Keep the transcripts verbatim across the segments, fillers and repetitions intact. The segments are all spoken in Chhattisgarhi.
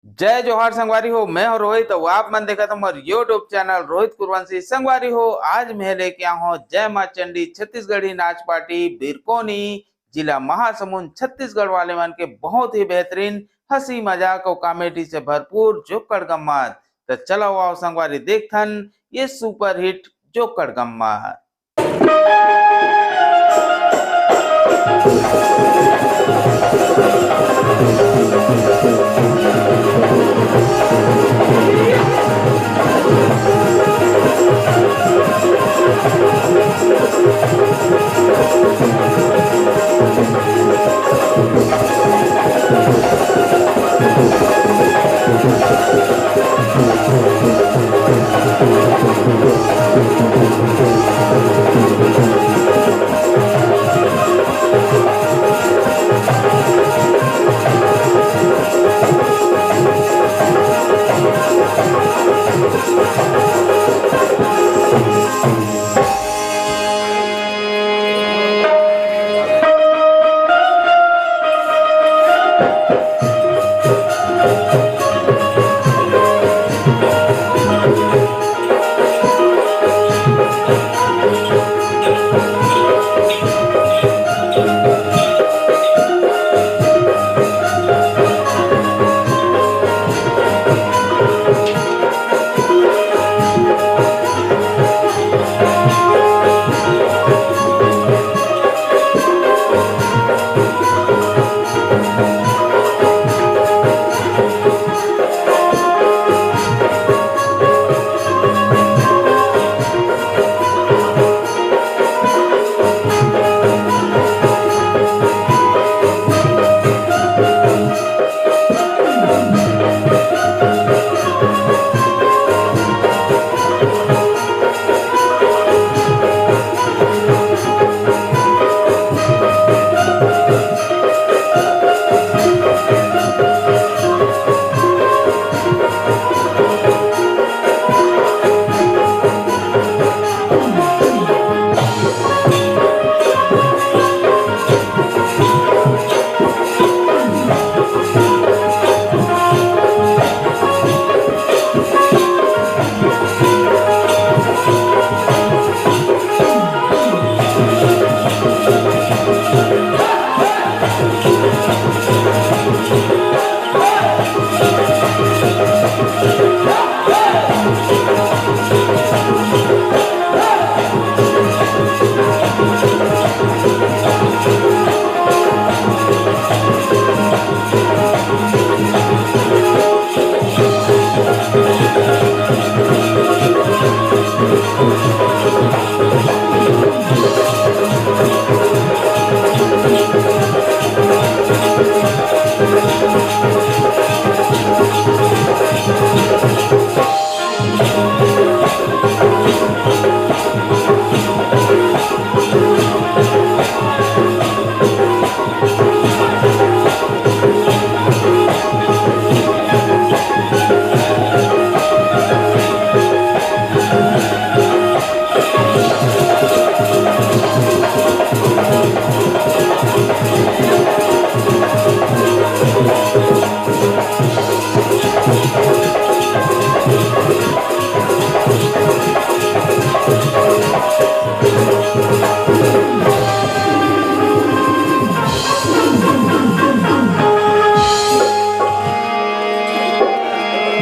जय जोहार संगवारी हो, मैं हूं रोहित, अउ आप मन देखत हो हमर YouTube चैनल रोहित कुरवंशी। संगवारी हो, आज मैं लेके आया हूं जय मां चंडी छत्तीसगढ़ी नाच पार्टी बिरकोनी, जिला महासमुंद, छत्तीसगढ़ वाले मन के बहुत ही बेहतरीन हंसी मजाक अउ कॉमेडी से भरपूर जोकड़ गम्मत। त चलो आओ संगवारी, देखथन ये सुपरहिट जोकड़ गम्मत।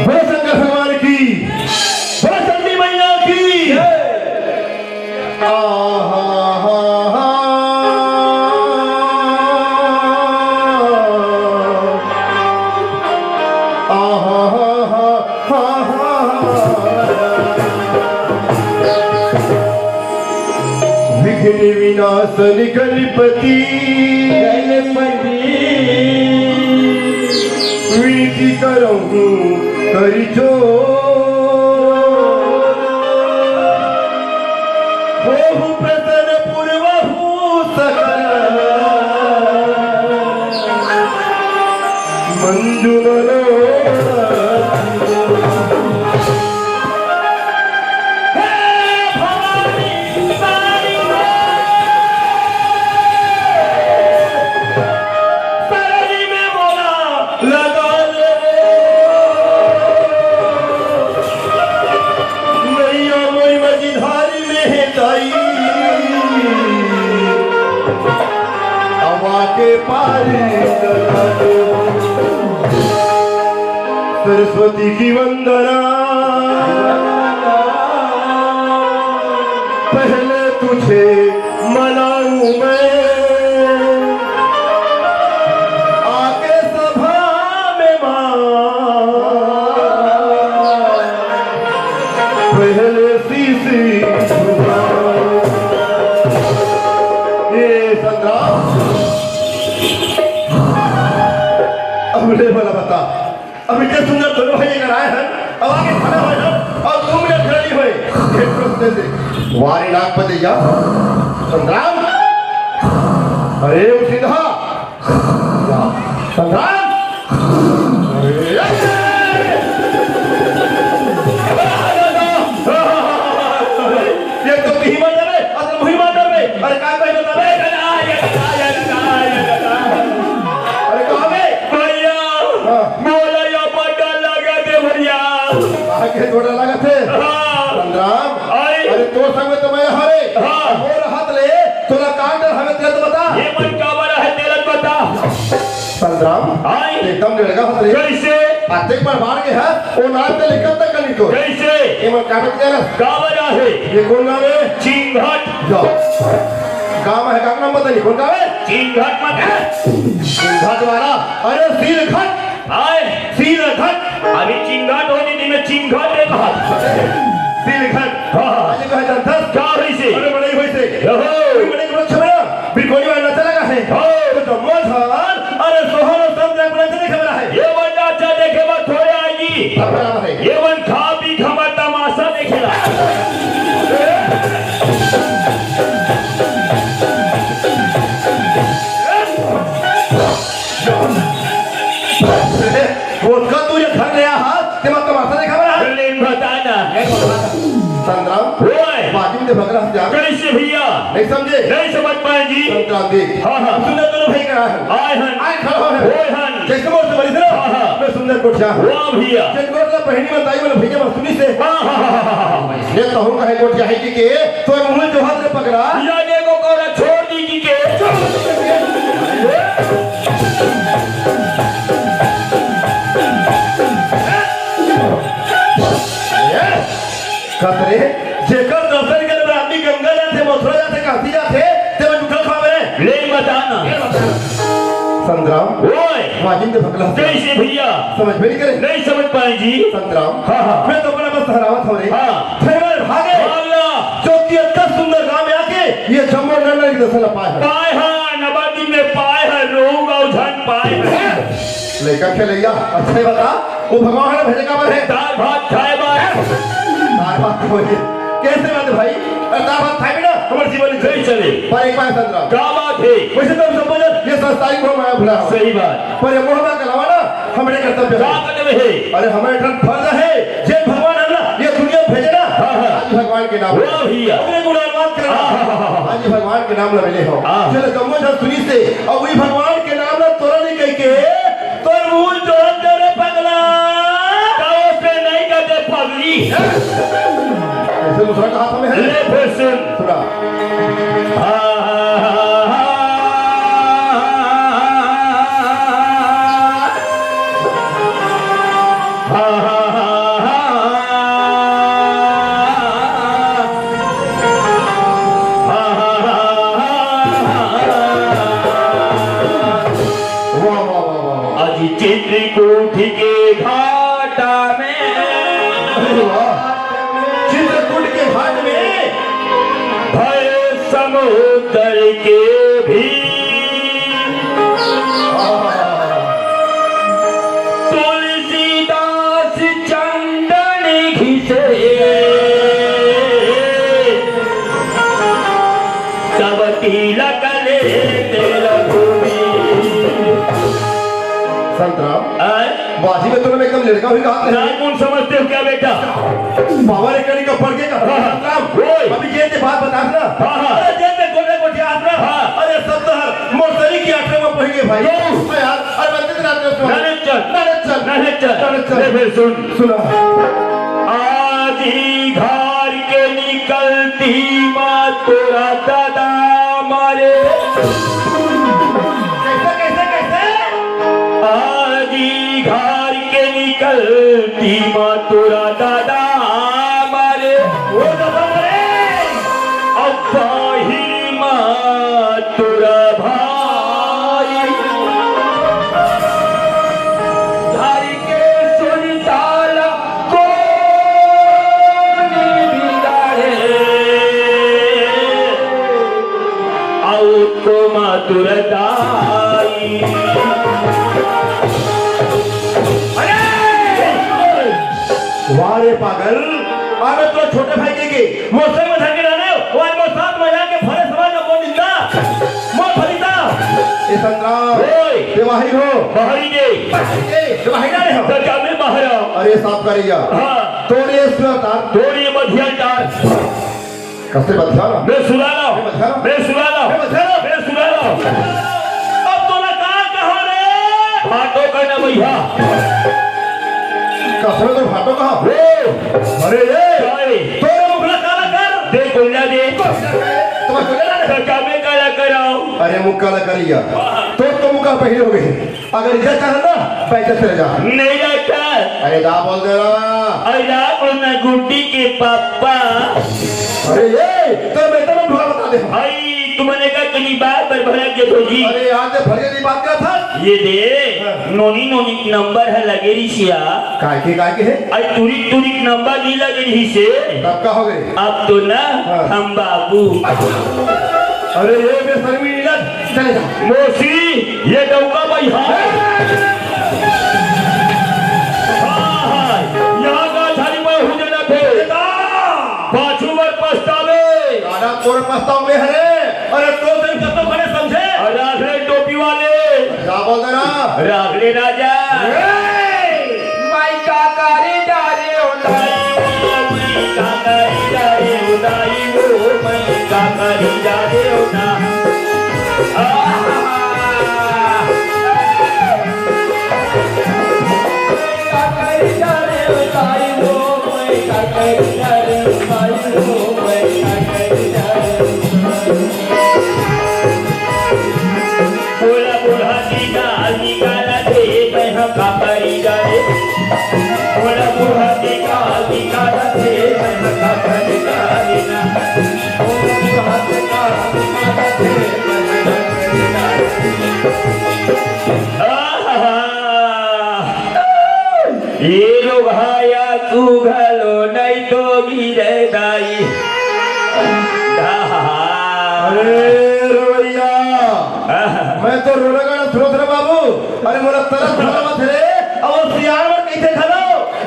बोल शंकर भगवान की, बोल चंडी मैया की। आहा, हा, हा। आहा, हा, हा, हा, हा। विघ्न विनाशन गणपति, गणपति। विनती करहूँ करि जोर, होहु प्रसन्न पुरवहु सकल मंजु मनोरथ। हे भवानी, सारी में बोला, लगा ले। सरस्वती की वंदना, पहले तुझे मनाऊं मैं, आके सभा में माँ, पहले शीश झुकाऊं। ये संग्राम, अब ले भला बता, अभी के सुंदर दोनों भाई अगर आए हैं, अब आगे खड़े हुए हैं और तुम ने खड़ी हुए, एक प्रश्न से, वारी नागपति जा, संग्राम, अरे उठिधा, संग्राम, अरे, ये तो तुही मार देबे, असल मुही मार देबे। अरे का कहे बता बे? अरे कहा बे? भैया, हाँ। मोला या बड़ा लगा दे भैया। आगे थोड़ा लगा थे। हाँ। संग्राम, आई। अरे तोर संग में तो मैं हरे। हाँ। मोर हाथ ले, तोला का डर हवे तेला तो बता। ये मन काबर आहे तेला बता। संग्राम, आई। एकदम लड़का हस रे। कैसे? अतेक बड़ बाढ़ के हस, वो नाम ते लिखत तक नहीं तो। कैसे? ये मन काबर तेला। काबर आहे? ये कौन गाँव है? चिंघट। जाओ। गाँव है, गाँव नाम पता नहीं, कौन गाँव है? चिंघट मत है। चिंघट वाला, अरे सील घट। आए। सील घट। अभी चिंघट होती थी, मैं चिंघट रे कहा। सील घट। हाँ, हाँ। आज कहा जानता? क्या होइसे? अरे बड़े होइसे। ओहो। बड़े वृक्ष में ना, बिरकोनी वाला नशा लगा है। हो। तो जम्मो धान, अरे सोहर और सब जग बड़ा देखे बड़ा है। ये बंदा अच्छा देखे बा थोड़े आएगी। अब बराबर है। ये बन खा पी खमा तमाशा देखेला। वो का तू ये घर ले आ, हाँ? ते मत तमाशा देखा बड़ा है। लेकिन बताना। संग्राम, ओए। बाजू में भगला हत्या। कैसे भैया? नहीं समझे? नहीं समझ पाए जी। संग्राम देख। हाँ, हाँ। सुंदर दोनों भाई करा है। आए हन। आए खड़ा हो है। ओए हन। जैसे मोर से बड़ी से ना, हाँ, हाँ। मैं सुंदर कोठिया। वाह भैया। जब मोर से बहनी बताई बोले भैया मैं सुनी से। हाँ, हाँ, हाँ, हाँ, हाँ। ये तो हूँ कहे कोठिया है कि के, तो मुँह जो हाथ रे पकड़ा। या देखो कौन छोड़ दी की के। कस रे, जेकर दर्शन करे बर आदमी गंगा जाथे, मथुरा जाथे, काशी जाथे, ते मन जूठा खावे रे। ले बताना। संग्राम। ओए। वाजिंद भगला। कैसे भैया? समझ में नहीं करे। नहीं समझ पाए जी। संग्राम। हाँ, हाँ। मैं तो बड़ा मस्त हरावत हूँ रे। हाँ। फिर मैं भागे। भागला। जो कि इतना सुंदर गांव में आके ये जम्मो नर नारी दर्शन पाए हैं। पाए हैं, नबादी में पाए हैं, रोग और झन पाए हैं। लइका खेलइया, अच्छा ही बता, वो भगवान ह भेजे काबर हे? दाल भात खाए बर। दाल भात खाए बर। कैसे बात है भाई? अरे दाल भात खाए बिना हमारे जीवन नहीं चले। पर एक बात संग्राम। का बात है? वैसे तो हम सब बोले, ये संस्कारी मोह माया भुला हो। सही बात। पर ये मोह माया के अलावा ना, हमारे कर्तव्य का है। कर्तव्य है? अरे हमारे ठन फर्ज है, जे भगवान हमला ये दुनिया भेजे ना, हाँ, हाँ। आज भगवान के नाम वाह भैया। अपने गुणानुवाद करना। हाँ, हाँ, हाँ, हाँ। आज भगवान के नाम ला मिले हो। हाँ। चलो, जम्मो झन सुनी से, और वही भगवान के नाम ला तोरा नहीं कह के, तोर मुंह जोर दे रे पगला। तो से नहीं कहते पगली। ऐसे दूसरा कहा था मैं? ले फिर सुन। सुना। वाह, वाह, वाह, वाह, वाह। आज चित्रकूट के घाटा में। अरे वाह। चित्रकूट के घाट में। भय समुद्र के भी। तुलसीदास चंदन घिसे। तब तिलक लेते रघुवीर। संतराम, आय? बाजी में तो ना एकदम लड़का हुई कहा था। नाम कौन समझते हो क्या बेटा? बाबा ने कड़ी का पढ़ के कहा, हाँ, हाँ। संतराम, ओए। अभी ये ते बात बता ना। हाँ, हाँ। अरे जेल में गोले गोठिया आसरा। हाँ। अरे सत्तर मोर सरी की आठरे में पहुंच गए भाई। क्यों? हाँ यार, अरे मैं दिन रात में सोया। नानक चल। नानक चल। नानक चल। नानक चल। ले फिर सुन। सुना। आज ही घर के निकलती माँ तोरा दादा मारे। कैसे, कैसे, कैसे? आज ही घर के गलती म तोरा दादा मारे, ओ दादा मारे, अब बहिनी म तोरा भाई। धारी के सुनताला कोन बिगाड़े, अउ को म तोरा दाई। अरे! वाह रे पागल, अबे तो छोटे भाई के, के मोर संग में धर के लाने, वो आज मोर साथ में जाके फरे समाज में बोल दिंदा, मोर फरीदा। ए संग्राम, ओए। ते बाहिर हो। बाहरी दे। ए, ते बाहिर ना रहे हो। तो क्या मैं बाहर आऊं? अरे साफ करिया। हाँ। तोरे सुरतार। तोरे मधिया तार। कसे बधिया ना? मैं सुना रहा हूँ। मैं बधिया ना? मैं सुना रहा हूँ। मैं बधिया ना? मैं सुना रहा हूँ। अब तोला का कहा रे? भाटो का ना भैया। कसरो तो भाटो कहा? वो। अरे ये। काय? तोरे मुखला काला कर। दे गोल्या दे। तो मैं गोल्या ना दे। तो क्या मैं काला कराऊं? अरे मुख काला करिया। हाँ। तो, तो मुख काला पहले हो गए। अगर इधर चढ़ना, पैदल चले जा। नहीं जाता। अरे जा बोल दे रहा। अरे जा बोल ना गुड्डी के पापा। अरे ये, तो मैं तो ढोला बता दे। भाई, तुमने का कहीं बात पर भड़क गए तो जी। अरे यार, ते भड़के नहीं बात का था। ये दे, हाँ। नोनी नोनी नंबर है लगे रिसिया। काय के, काय के है? अरे तुरिक तुरिक नंबर नहीं लगे रही से। तब का हो गए? अब तो ना, हाँ। हम बाबू। अरे ये बेशर्मी नहीं लग। चले जा। मोसी, ये डौका भाई, हाँ। हाँ, हाँ, यहाँ का झाड़ी में हुजे ना थे। पाछू बर पछतावे। दादा, तोर पछतावे हरे। अरे, तो दिन कब तो खड़े समझे? अरे, राख ले टोपी वाले। क्या बोल रहा? राख ले राजा। ए! माई का करे डारे हो दाई, माई का करे डारे हो दाई, ओ माई का करे डारे हो ना। आहा। माई का करे डारे हो दाई, ओ माई का करे डारे हो दाई, ओ माई का करे डारे हो दाई। बोला बुढ़ा की गाल निकाला दे, मैं हा का करी जाए। बोला बुढ़ा की गाल निकाला दे, मैं हा का करी जाए ना। बोला बुढ़ा की गाल निकाला दे, मैं हा का करी जाए। आहा। ये लोग हाया तू घलो नहीं तो गिरे दाई। आहा। अरे रवैया, आहा। मैं तो रोना गाना सुनत रहे बाबू। अरे मोला तरस भर मत रे। अब वो सियान मन कैसे खलो?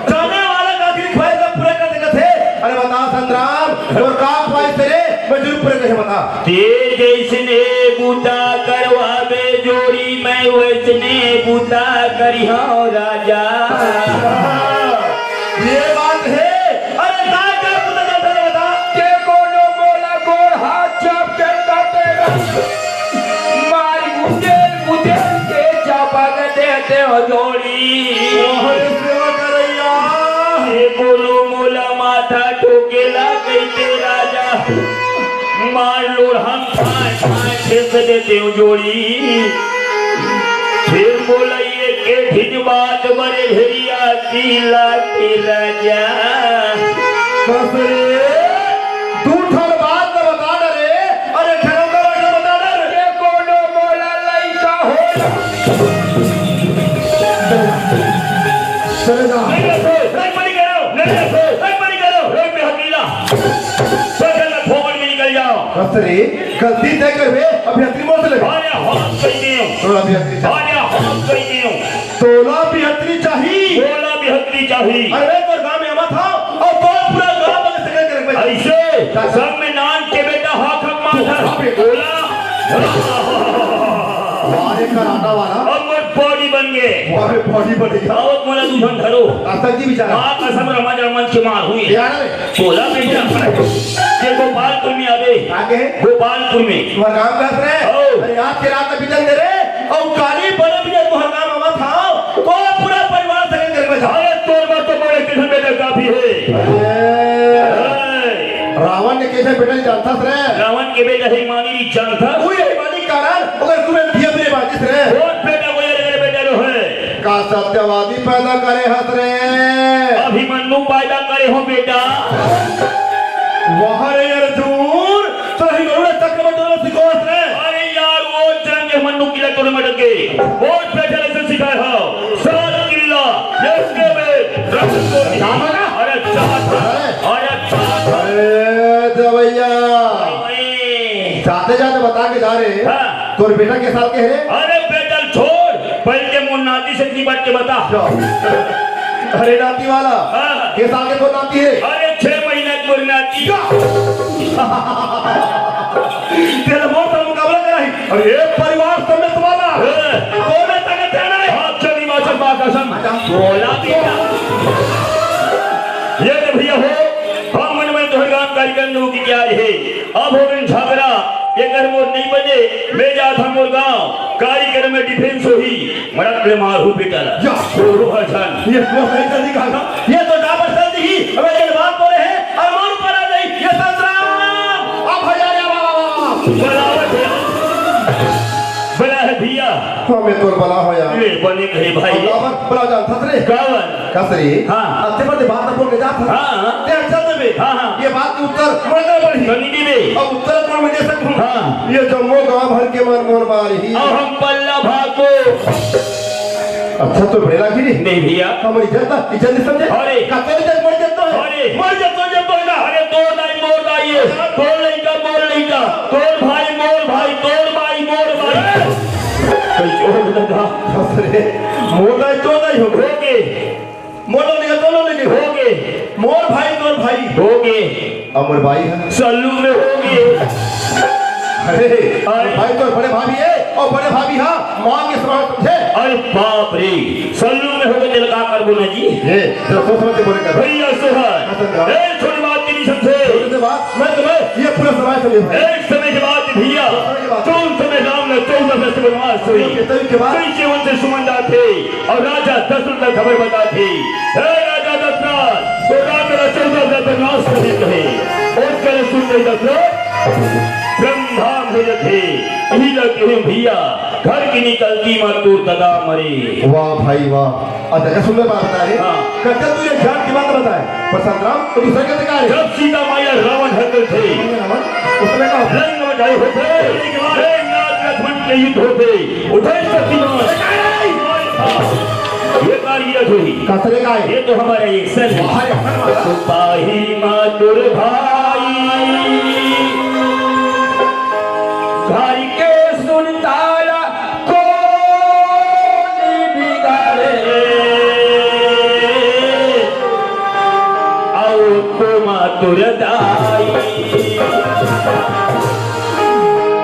जाने वाला का आखिरी ख्वाहिश ला पूरा कर सकत हे। अरे बता संग्राम, तोर का ख्वाहिश हे रे? मैं जरूर पूरा करिहूं, बता। ते जैसने बूता करवाबे जोड़ी, मैं वैसने बूता करिहौं राजा। ये बात हे। अरे का, का बूता करता हे बता? के कोनो मोला गोड़ हाथ चाप के काटे राजा। मार गुदेल गुदेल के चापा के देते हो जोड़ी। अरे सेवा करैया। के कोनो मोला माथा ठोकेला कहिते राजा। मार लोढ़ा म ठांय ठांय ठेस देते हो जोड़ी। फिर बोला ये के ठिन बात बरे भेरिया की लाठी राजा। कस रे, दू ठन बात तो बता ना रे। अरे ठन का बात तो बता ना रे। के कोनो मोला लइका हो। चले जा। नहीं रखो, नहीं बनी करो, नहीं रखो, नहीं बनी करो, नहीं मैं हकीला। बदल में खोपड़ में निकल जाओ। कस रे, गलती तय करबे, अभियंत्री मोर से ले। अरे हाँ, कही दियो। तोला अभियंत्री चाही। अरे हाँ, कही दियो। तोला अभियंत्री चाही। तोला अभियंत्री चाही। अरे मैं तोर गांव में आवा था, अउ तोर पूरा गांव में से करके रख। ऐसे, चाचा। सब में नान के बेटा हाथ हक मार था। तू अबे। बोला। अरे कराटा वाला। अब मैं बॉडी बन गए। अरे बॉडी बन गया। अब मोला दूधन धरो। आसक जी बेचारा। माँ कसम रमा जरमन के मार हुई। यार रे। बोला बेटा, ये गोपालपुर में आवे। आगे? गोपालपुर में। तुम्हारा गांव का है? ओ। अरे, आज के रात में बिजन दे रे, और काली बने बिजन तुम्हारा गांव आवा था, तो पूरा परिवार से घर में जा। अरे, तोर बात तो बड़े किस्म में काफी है। अरे, ए। रावण ने कैसे बेटा नहीं जानता रे? रावण के बेटा ही मानी नहीं जानता। वो यही मानी कारण, अगर तुम्हें दिया मेरे बाजी से रे। बहुत बेटा को ये मेरे बेटा लो है। का सत्यवादी पैदा करे हस रे? अभिमन्यु पैदा करे हों बेटा। वाह रे अर्जुन, तोर ही गरुड़ चक्र में डोले सिखोस रे। अरे यार, वो जंग के मन्नू किला टोले में डगे। वो बेटा ने सिखाए हो। सात किला, ये उसके में रक्त को नहीं। क्या बोला? अरे चाहत, अरे। अरे चाहत। अरे देवैया। अरे। जाते जाते बता के जा रे। हाँ। तोर बेटा के साल के हे रे? अरे बेटा छोड़, पहले के मोर नाती से की बात के बता। अरे नाती वाला, हाँ। के साल के तोर नाती हे? अरे छह महीना के मोर नाती। तेरा मोर से मुकाबला कराही। अरे एक परिवार समेत वाला। हाँ। तोर में ताकत है ना? हाँ, चल हिमाचल बा कसम। अच्छा। बोला बेटा। ये तो भैया हो, हम मन में तोहर गांव कार्यक्रम लोग की क्या है? अब हो गए झगड़ा, ये घर मोर नहीं बने, मैं जात हूँ मोर गांव, कार्यक्रम में डिफेंस होही, मड़क ले मारहूँ बेटा ला। या। छोड़ो हसन। ये तो सही जल्दी कहा था। ये तो डाबर सर ही, अब एक बात बोले हैं, और मोर ऊपर आ गई, ये संतराम। अब भैया रे, वाह, वाह, वाह, वाह। बराबर भैया। बड़ा है भैया। हाँ, मैं तो बड़ा हो यार। ले, बने कहे भाई। अब डाबर बड़ा जान था रे। कावन। कसरी। हाँ। अब ते बड़े बात बोल के जात हस। हाँ। ते अच्छा से भी। हाँ, हाँ। ये बात के उत्तर मरना पड़ी। कमी नहीं दे। अब उत्तर कौन मैं दे सकूं? हाँ। ये जम्मो गांव भर के मन मोर मारी। अब हम पल्ला भागो। अच्छा तो बड़े लागी नहीं? नहीं भैया। हमारी इज्जत ना, इज्जत नहीं समझे? अरे। का तोर इज्जत मोर इज्जत तो है। अरे। मोर इज्जत तो इज्जत तो है ना? अरे तोर दाई मोर दाई है। तोर लइका मोर लइका। तोर भाई मोर भाई। तोर माई मोर माई। कल जोर लगा। कसरे। मोर दाई तो नहीं हो। होगे। मोर लगे, दोनों लगे। होगे। मोर भाई, तोर भाई। होगे। अमर भाई है। सल्लू में होगे। अरे, अरे। भाई तोर बड़े भाभी है, और बड़े भाभी हाँ, माँ के समान समझे। अरे बाप रे, सल्लू में होगे, दिल का कर बोला जी। ये, तो सोच समझ के बोले कर। भैया सोहर, हाँ, सर, हाँ। ए, छोटी बात की नहीं समझे। छोटी सी बात, मैं तुम्हें ये पूरा समाज समझे भाई। एक समय की बात थी भैया, समय की बात। जो उस समय राम ने चौदह वर्ष वनवास हुई। कितने के बाद? कई के उनसे सुमन थे। और राजा दशरथ ला खबर बताथे, "हे राजा दशरथ, तो राम मेरा चौदह हजार वनवास कहे कहे, और करे सुन ले दशरथ, ब्रह्मधाम हो जथे।" यही लगे हैं भैया, घर की निकलती माँ तू ददा मरे। वाह भाई वाह, अच्छा क्या सुंदर बात बता रहे। हाँ। कहते तू ये ज्ञान की बात बताए, पर संग्राम तो दूसरा कहते का है? जब सीता मैया रावण हर थे, उसने कहा, लंग में गए होते, मेघनाथ लक्ष्मण के युद्ध होते, उठे शक्तिमान। ये कार गिरा थोड़ी। कसरे का है? ये तो हमारा एक्शन है। बाहर है, हमारा। सिपाही मातुर भाई, घर के सुनताला कोन बिगाड़े? आओ तो मातुर दाई।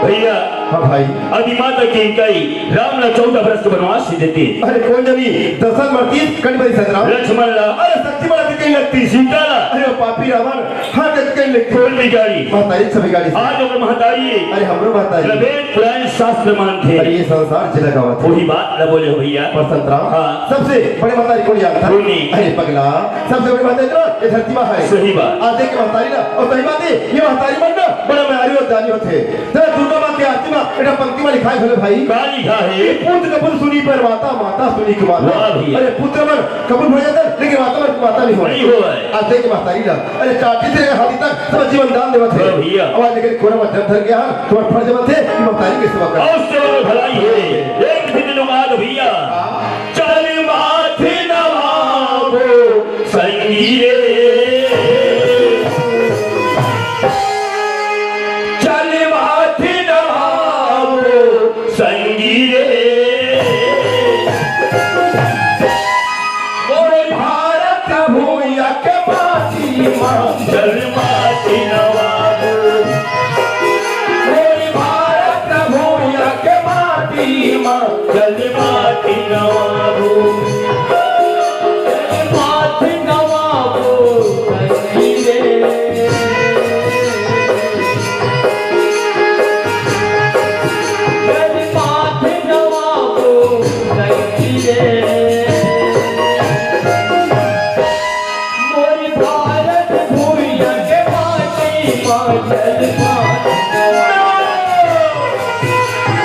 भैया, हाँ भाई। अभी माता की कई राम ला चौदह वर्ष के वनवास से देते। अरे कौन जनी दशरथ मरती कटबरी संग्राम। लक्ष्मण ला। अरे शक्ति बड़ा कहीं लगती। सीता ला। अरे वो पापी रावण हर जगह कहीं लगती। कौन बिगाड़ी? महतारी से बिगाड़ी। आज ओकर महतारी। अरे हमरो महतारी। लबे पुराने शास्त्र मानथे। अरे ये संसार जिला गावत। वही बात ला बोले हो भैया। पर संतराम। हाँ। सबसे बड़े महतारी कौन जानता? कौन नहीं? अरे पगला, सबसे बड़े महतारी तो ये धरती माँ है। सही बात। आज देख के महतारी ना, और सही बात है, ये महतारी मन ना बड़ा मयारी और दानी होते हैं। जरा दुर्गा माँ की आरती में, बेटा पंक्ति में लिखा है भले भाई। का लिखा है? कि पुत्र कबूल सुनी पर माता, माता सुनी की माता। वाह भैया। अरे पुत्र मन कबूल हो जाता है, लेकिन माता मन की माता नहीं हो। नहीं हो है। आज देख के महतारी ना, अरे चाटी से लेकर हाथी तक सब जीवन दान देवत है। वाह भैया। अब आज लेकिन कोरा में जब धर गया, तुम्हारा फर्ज बनते कि महतारी की सेवा करो। और सेवा में भलाई है। एक दिन लोग आज भैया। हाँ। चल माथि नवाबो संगी रे। चल माथि नवाबो संगी रे। मोर भारत भूमि के माटी मा चल माथि नवाबो। मोर भारत भूमि के माटी मा चल माथि नवाबो। माथि नवाबो संगी रे। माथि नवाबो संगी रे। मोर भारत भूमि के माटी मा चल माथि नवाबो।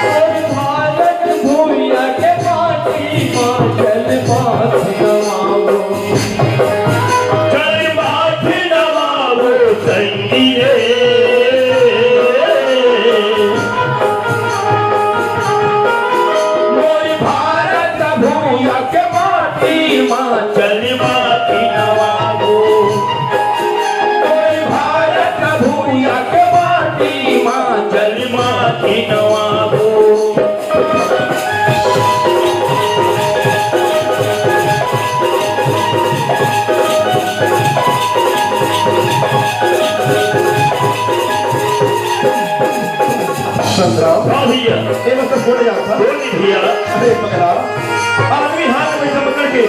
मोर भारत भूमि के माटी मा चल संतराम। हाँ भैया। ए, मतलब बोले जात था। बोल नी भैया। अरे पगला, आदमी हाथ में पकड़ के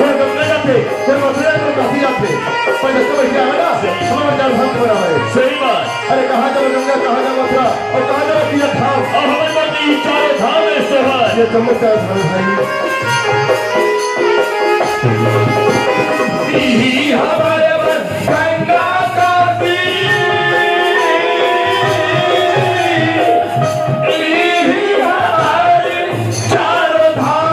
कोई गंगा जाथे, कोई मथुरा, कोई काशी जाथे। पर जब तक क्या है ना, हमारा जान भक्त बना है। सही बात। अरे कहाँ जाओ गंगा, कहाँ जाओ मथुरा, और कहाँ जाओ तीरथ धाम? और हमारे पास ये चारों धाम है सोहर। ये चम्मच चार धाम है भाई। यही हमारे मन गंगा काशी, यही हमारे चारों धाम।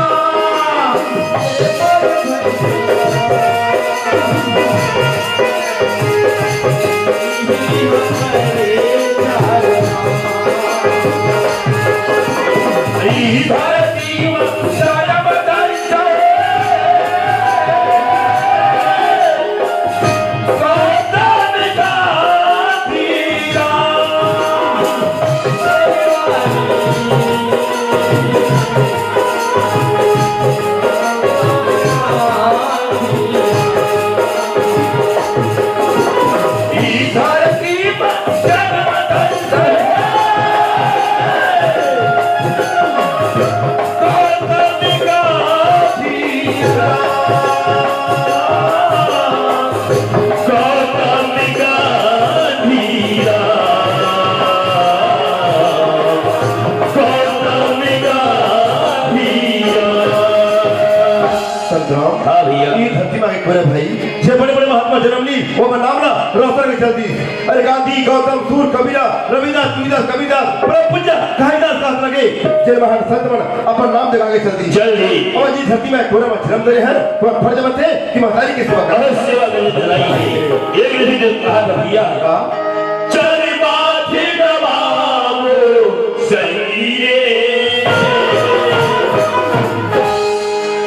संतराम। हाँ भैया। ये धरती में एक बड़े भाई, जे बड़े-बड़े महात्मा जन्म ली, वो अपन नाम ला रोशन कर चल दी। अरे गांधी, गौतम, सूर, कबीरा, रविदास, तुलसीदास, कबीरदास, परम पूज्य घासीदास दास लगे, जे महान संत मन अपन नाम जगा के चल दी। चल दी। और ये धरती में कोरा में जन्म दे हैं, वो फर्ज बनथे कि महतारी के सेवा करे। अरे सेवा करे, भलाई है। एक नहीं जो कहा था भैया। हाँ। चल माथे नवाबो सही रे।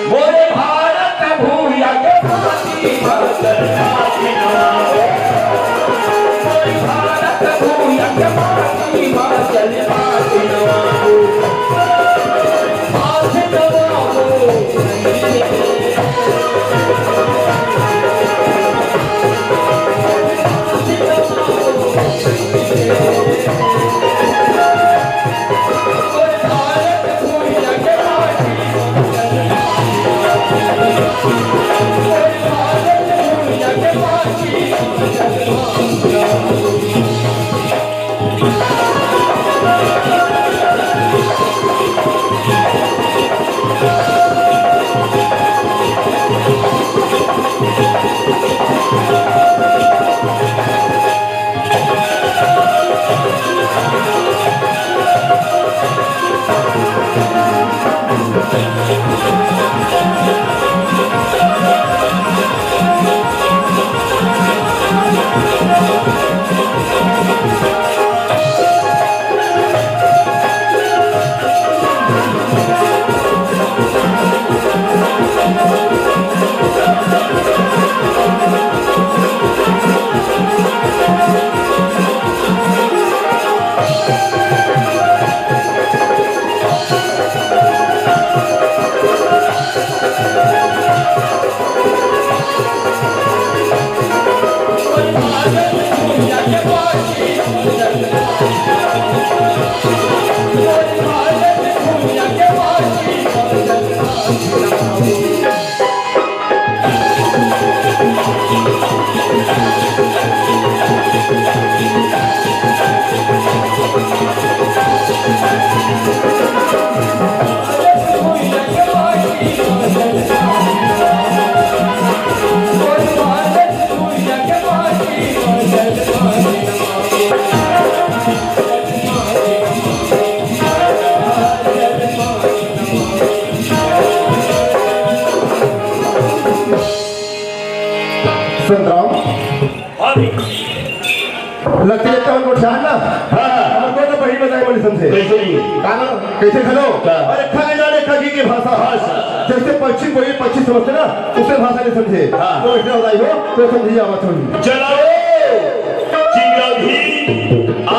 मोरे भारत भूया के माटी मा चल माथे नवाबो। मोरे भारत भूया के माटी मा चल माथे नवाबो। संतराम। हाँ जी। लगथे, लगथे हमन गोठियान ना। हाँ, हाँ। हमन को तो पहिली बताए बोली समझे। कैसे नहीं? काला, कैसे घलो? का? अरे, खा ले जाने खा की, की भाषा। भाषा। जैसे पश्चिम बोली, पश्चिम समझते ना, उससे भाषा नहीं समझे। हाँ। तो ऐसे बताई हो, तो समझी आवत होही। चलाओ, चिंगरा भी, आ।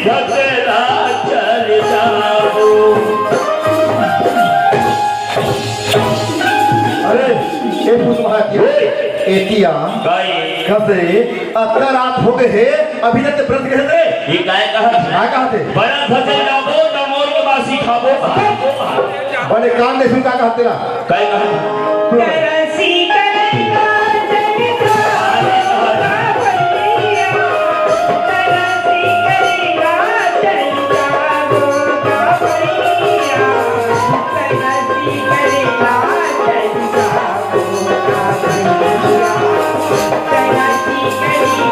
अकेला चल जाबो। अरे, ए पूत महाराज जी, ओए। एतिया काई? कसे अतका रात हो गए हे, अभी तक ते व्रत के हे रे? ये काय कहा? काय कहा थे? बड़ा भजन गाबो, त मोर के बासी खाबो। बने कान दे सुन का कहा तेला। काय कहा? तरसी करेला चल जाबो का भैया, तरसी करेला चल जाबो का भैया, तरसी करेला चल जाबो का भैया, तरसी करेला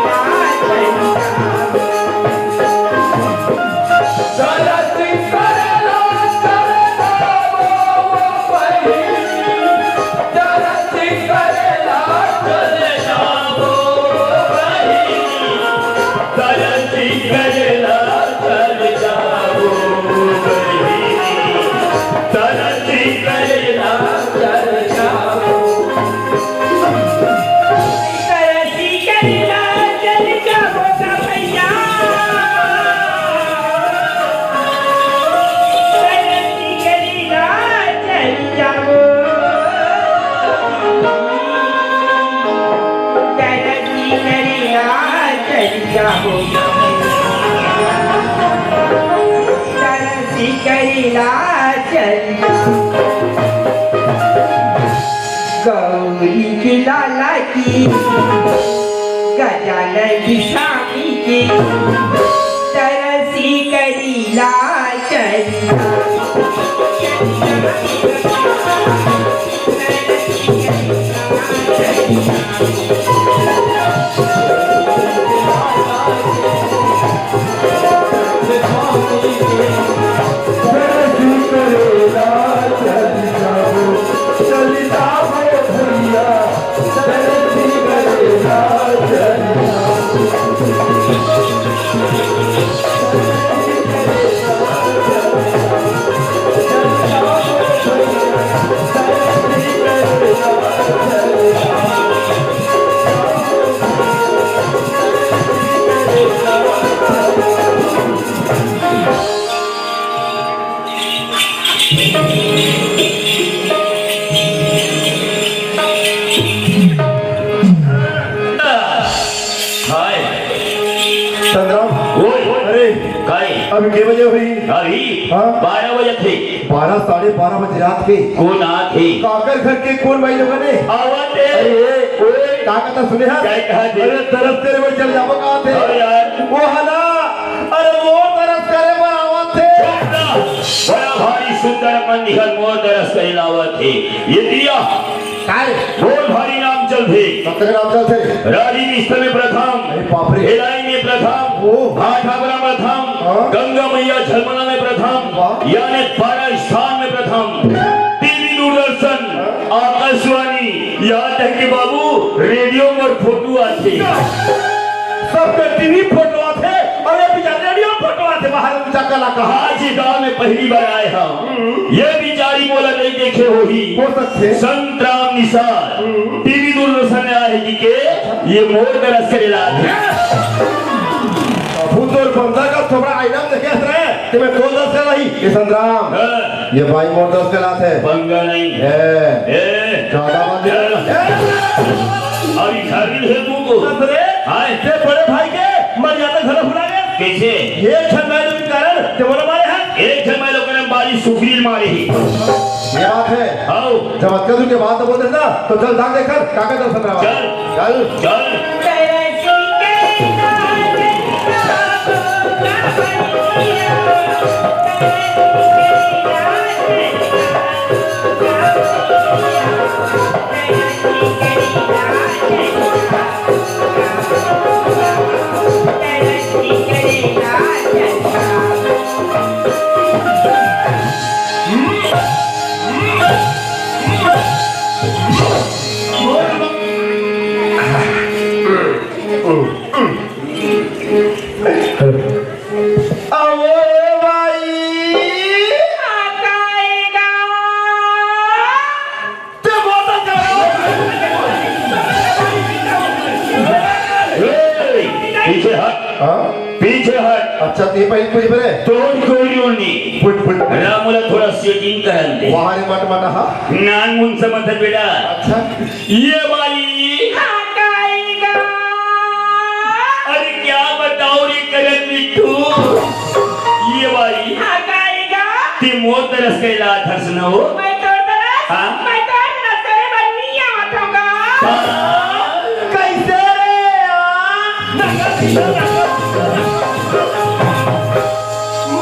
चल जाबो। तरसी करेला चल जाबो का भैया, तरसी करेला चल जाबो, तरसी करेला चल जाबो, तरसी करेला चल जाबो। गौरी के लाला की, गजानन जी स्वामी की, तरसी करेला चल जाबो। हाय। संग्राम। ओए। अरे। काय? अभी के बजे होही? अभी? हाँ? बारह बजे थे। बारह, साढ़े बारह बजे रात के। कोन आत हे? काकर घर के कोन माई लोगन हे? आवत हे। अरे, ओए। का कहत हे सुने हा? काय कहत हे? अरे, तरस तेरे में चल जाबो का आत हे? अरे यार। वो हला, अरे, वो तरस करे बर आवत हे। बड़ा भारी सुंदर मन निकल मोर तरस करे लावत हे। ये दिया। काय? मोर भारी नाम चलथे। कब तक नाम चलथे? राजीव स्थल में प्रथम, अरे बाप रे। भिलाई में प्रथम, ओ। भाठागरा प्रथम, हाँ। गंगा मैया झलमला में प्रथम, वाह। यानी बारह स्थान में प्रथम। टीवी, दूरदर्शन, हाँ। आकाशवाणी, यहाँ तक कि बाबू रेडियो में फोटो आथे। सबके टीवी फोटो आथे, अउ ये बेचारी रेडियो फोटो आथे, बाहर ऊंचा कलाकार। आज ये गांव में पहली बार आए हंव। हम्म। ये बेचारी मोला नइ देखे होही। हो सकथे। संत राम निषाद। हम्म। टीवी दूरदर्शन में आए हे के ये मोर तरस करे लाथे। अभू तोर बंदा का थोड़ा आईना में देखे हस रे, ते में तोर तरस करे लाही, ये संत राम। हाँ। ये भाई मोर तरस करे लाथे। पंगा नहीं। ए। ए। ज्यादा बात नहीं। ए। अभी घर में है तू तो। अरे, हाय। ते बड़े भाई के मर्यादा घलो भुला गे। कैसे? एक झन माई लोग के कारण ते मोला मारे हे। एक झन माई लोग के कारण बाली सुग्रीव मारे हे। ये बात हे। आओ। जब अतका दूर के बात बोल रहे ना, तो चल जाके देख, काका दर्शन रहा। चल। चल। चल। ये भाई पूछ बरे। तोर कोई नहीं। पूछ, पूछ। रा मोला थोड़ा setting करन दे। वहाँ रे मट मट हा। नान मुन समझ बेटा। अच्छा। ये भाई। हाँ, गाएगा। अरे क्या बताओ रे करण मिट्ठू। ये भाई। हाँ, गाएगा। ते मोर तरस के ला धरस न हो। मैं तोर तरस? हाँ? मैं तोर तरस करे बर नहीं आवत हूँ गा। हाँ? कैसे रे? आ?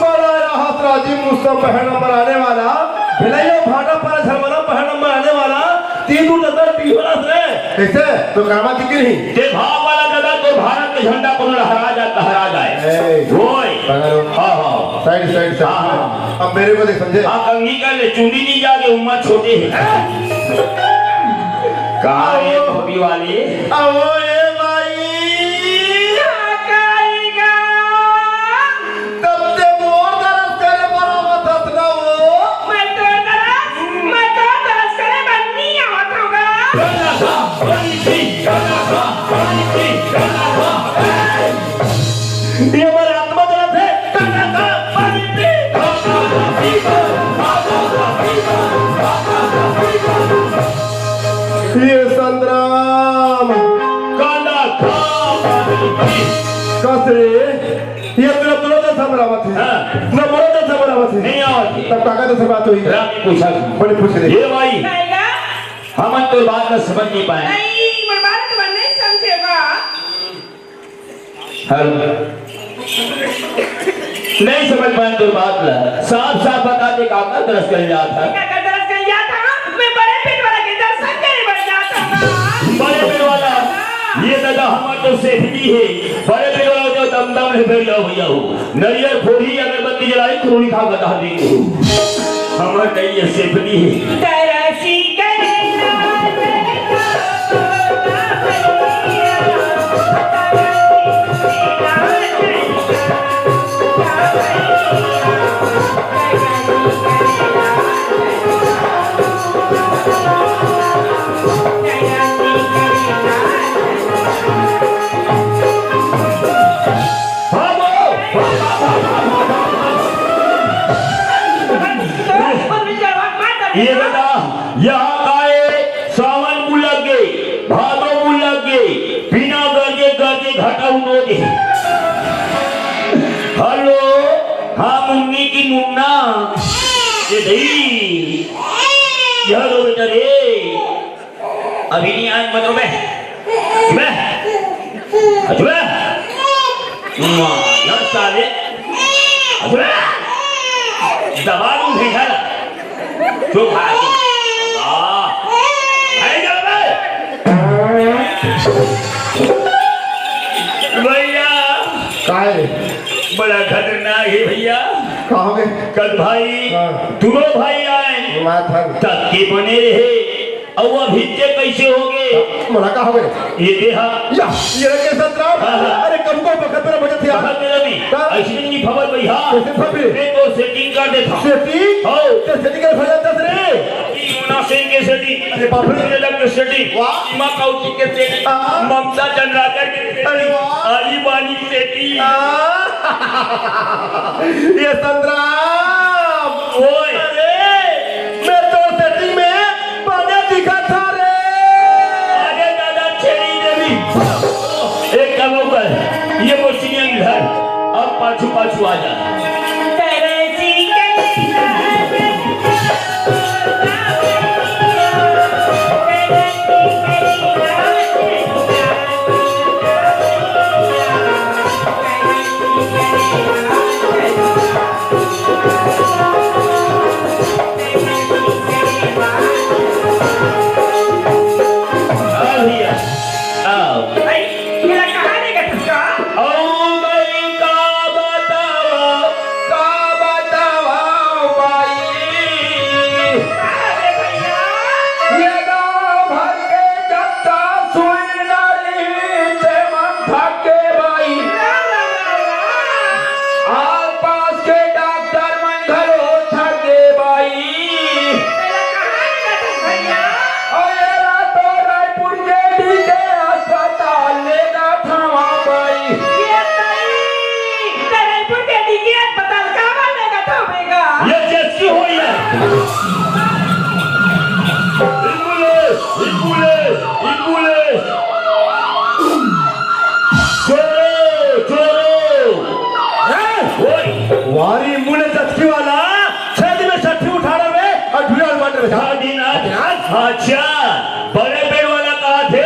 बड़ा रहत राजी मुस्सा पहला मराने वाला, भिलैया भाटा पर झरमरा पहला मराने वाला, तीन दू दस तीन वाला रे। कैसे? तो कामा की नहीं? ते भाव वाला दादा, तो भारत के झंडा कोनो लहरा जा, लहरा जाए। ए। ओए। बगल। हाँ, हाँ। Side, side, side। हाँ, हाँ। अब मेरे को देख, समझे? हाँ, कंघी कर ले, चुंदी नहीं जाके, उम्र छोटे है। कहाँ है धोबी वाले? आओ ए भाई। क्या कहेगा? तब ते मोर दरस करे बराबर हस ना वो। मैं तोर दरस, मैं तोर दरस करे बर नहीं आवत हूँ गा। ये मोर आत्मा जलत हे। ये संग्राम। कांदा खा पानी पी। कस रे, ये तेरा, तेरा तो समरावत है। हाँ। ना मोरा तो समरावत है। नहीं आवत है। तब काका तो से बात हुई। राम ने पूछा। बोले, पूछ ले। ये भाई, हमन तो बात ला समझ नहीं पाए। नहीं, मोर बात तो नहीं समझे बा। हेलो। नहीं समझ पाए तोर बात ला। साफ साफ बता दे, काकर दरस करे जात हस? काकर दरस करे जात हस? मैं बड़े पेट वाला के दर्शन करे बर जात हूँ। बड़े पेट वाला? ये दादा हमर तो सेफटी है। बड़े पेट वाला हो तो दम दम है, भैया, भैया हो। नरियर फोड़ी, अगरबत्ती जलाई, क्रोड़ी खा बता दे। हमर नहीं है, सेफटी है। तरसी करे ये दादा, यहाँ का ए सावन बुलक गे, भादो बुलक गे, बिना गरजे गरजे घटा उनो दे। हेलो, हाँ मुन्नी की मुन्ना, ये दई, यह लो बेटा रे। अभी नहीं आए, मत रो बे। बे। अच्छा बे। माँ, यार साले। अच्छा बे। दबा दूं भेजा ना। चुप आ तू। वाह। भाई जा बे। भैया। काय रे? बड़ा खतरनाक है भैया। का हो गए? कल भाई, हाँ। दोनों भाई आए। माथन। तब के बने रहे। अउ अभी ते कैसे हो गए? मोला का हो गए? ये देहा। या, ये रखे सतराम। हाँ, हाँ। अरे, कब को बखत मेरा बचत यार। बखत मेरा नहीं। का? ऐसी नहीं खबर भैया। कैसे खबर? मैं तो setting कर देता। Setting? हाँ। ते setting कर भैया दस रे। मोना सिंह के setting। अरे बाप रे। मेरे लग के setting। वाह। सीमा काउची के setting। हाँ। ममता चंद्राकर के setting। अरे वाह। आली बानी के setting। हाँ। ये संतराम। ओए। अरे, मैं तो setting में बने दिखा था रे। अरे दादा, छेड़ी देवी। एक काम कर, ये मोचिनिया इधर, अब पाछू पाछू आ जा। इबुले, इबुले, इबुले। चोरो, चोरो। हैं? ओए। वारी मुने चचकी वाला, छह दिन में छठी उठा रहे और ढूंढा बांट रहे। छह दिन आज? आज? अच्छा, बड़े पेट वाला कहा थे,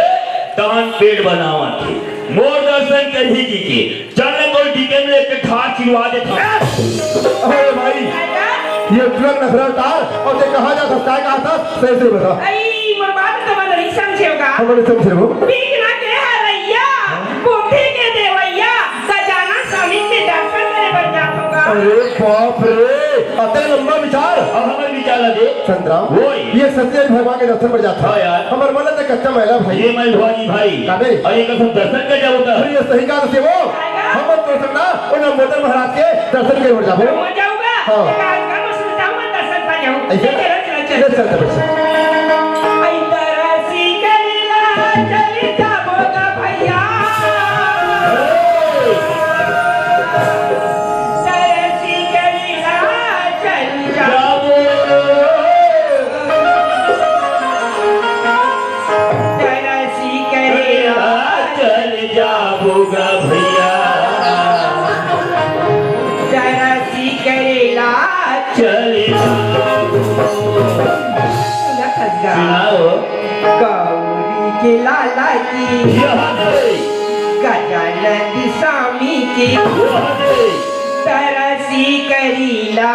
तहन पेट बनावा थे। मोर दर्शन करही की के। चल ना, कोई डीके में लेके खार चिरवा दे था। अरे भाई, ये तुरंत नखरा उतार और ते कहाँ जाता, काय कहा था, सही से बता। अई, मोर बात तो मन नहीं समझेगा। हम नहीं समझे वो। बिघ्न के हरैया, बुद्धि के देवैया, गजानन स्वामी के दर्शन करे बर जात होगा। अरे बाप रे, अतने लंबा विचार। अब हमर विचार ला दे। संतराम, ओए। ये सत्यनारायण भगवान के दर्शन बर जात हे। हाँ यार। हमर मन त कच्चा मैला भाई। ये मैं भवानी भाई। काबे? अरे, एक सब दर्शन कर जाओ उधर। अरे, ये सही कहा से वो। हम तो सब ना, उन लंबोदर महाराज के दर्शन करे बर जाबो। हो जाऊंगा। हाँ। एक आज का मैं सुनता हूँ, मैं दर्शन पा जाऊँ। ऐसे? चलो, चलो, चलो। चल, चल, चल, चल। आई तरसी करेला चली जाबो गा भैया। तरसी करेला चली जाबो। तरसी करेला चल जाबो गा भैया। तरसी करेला चल जाबो। सुना खसगा। सुनाओ। गौरी के लाला की। यह दे। गजानंद स्वामी की। यह दे। तरसी करेला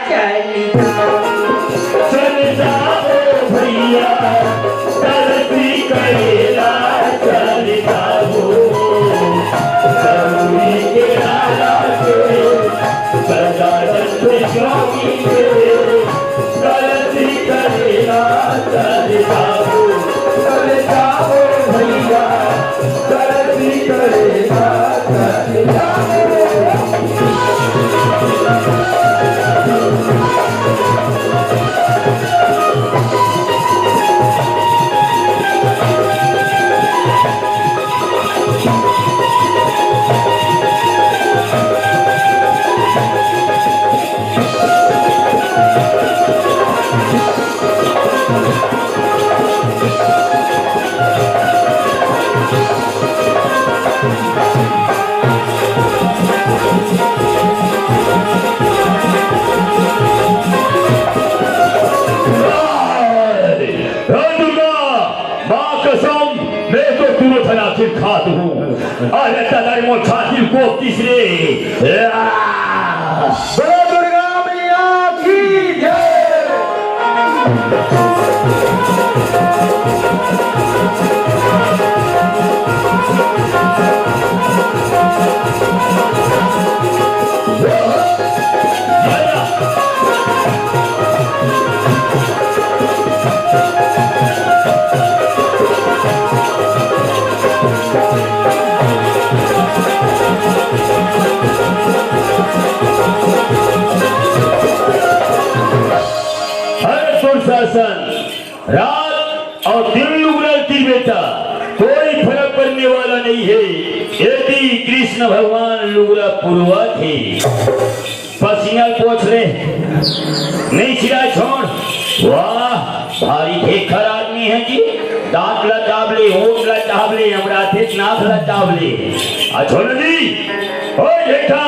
चल जाबो। चल जाबो भैया, तरसी करेला चल जाबो। गौरी के लाला के, गजानंद स्वामी के, तरसी करेला चल जाबो, चल जाबो भैया। हे दुर्गा, माँ कसम, मैं तो तुरंत आखिर खात हूँ। अरे तदारी मोर छाती को तीसरे। आ! बोलो दुर्गा मैया की जय। हर दुशासन रात और दिन लुगरा तीर बेटा, कोई फर्क पड़ने वाला नहीं है। यदि कृष्ण भगवान लुगरा पुरवा थे, पसीना पोछ ले, नहीं सिरा छोड़। वाह, भारी खेखर आदमी है जी। दांत ला चाब ले, ओठ ला चाब ले, हमरा थे नाक ला चाब ले। आ छोड़ दी, ओ जेठा,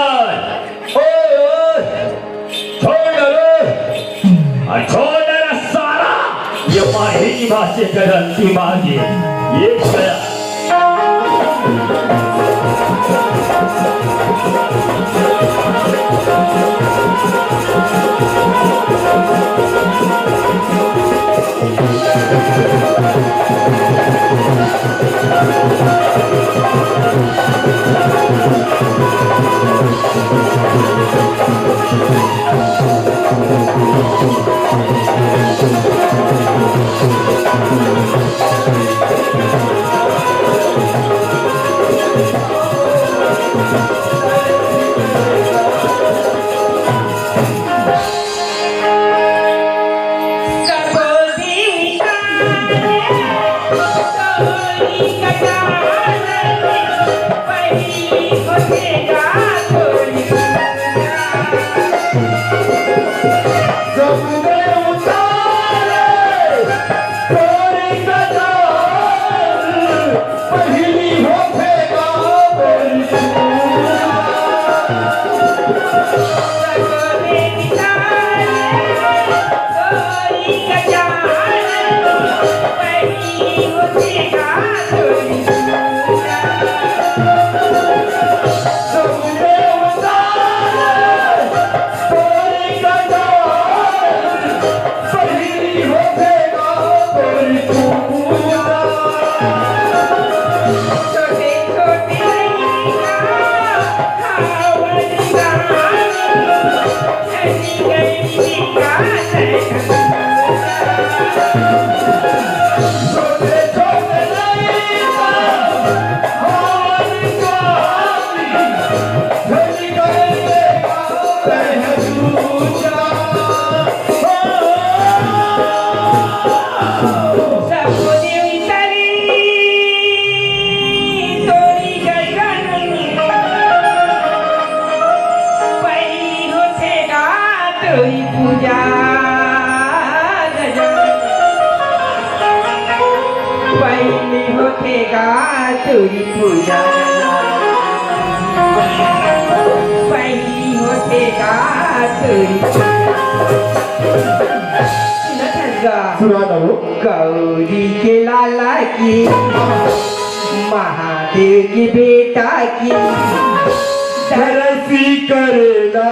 ओए, ओए, छोड़ दे रे। आ छोड़ दे रे सारा। ये माही भाषे करंती मागे। ये गया। सबको देवी तारी तोरी गगन में, पहिली होथे गा तोरी पूजा गजन, पहिली होथे गा तोरी पूजा गजन, पहिली होथे गा तोरी। सुनत हस गा? सुना ना वो। गौरी के लाला की, महादेव के बेटा की, दरसी करे ला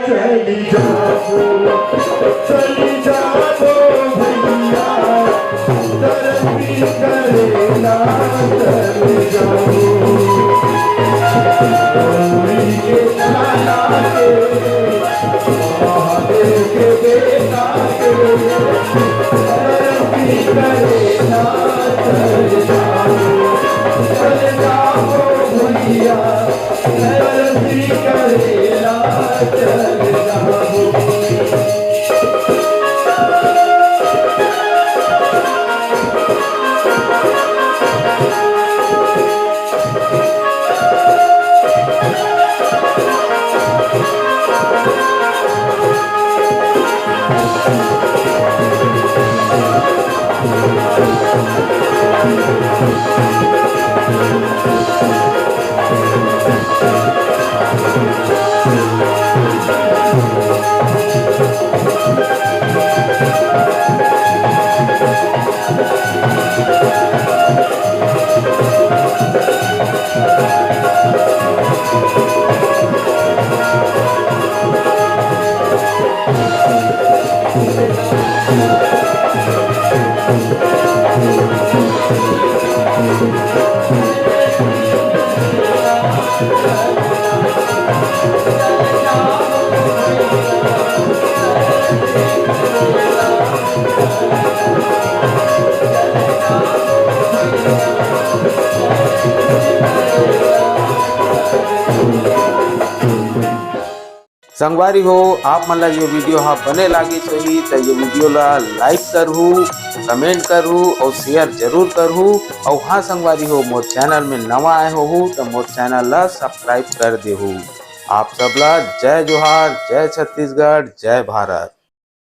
चली जाबो, चली जाबो भैया, दरसी करे ला चली जाबो। गौरी के लाला के, महादेव के बेटा के, दरसी करे ला चली जाबो, चली जाबो भैया। संगवारी हो, आप मन ला ये video हा बने लागिस होही, त ये video ला like करहू, comment करहू और share जरूर करहू। और हाँ संगवारी हो, मोर channel में नवा आए होहू, त मोर channel ला subscribe कर देहू। आप सब ला जय जोहार, जय छत्तीसगढ़, जय भारत।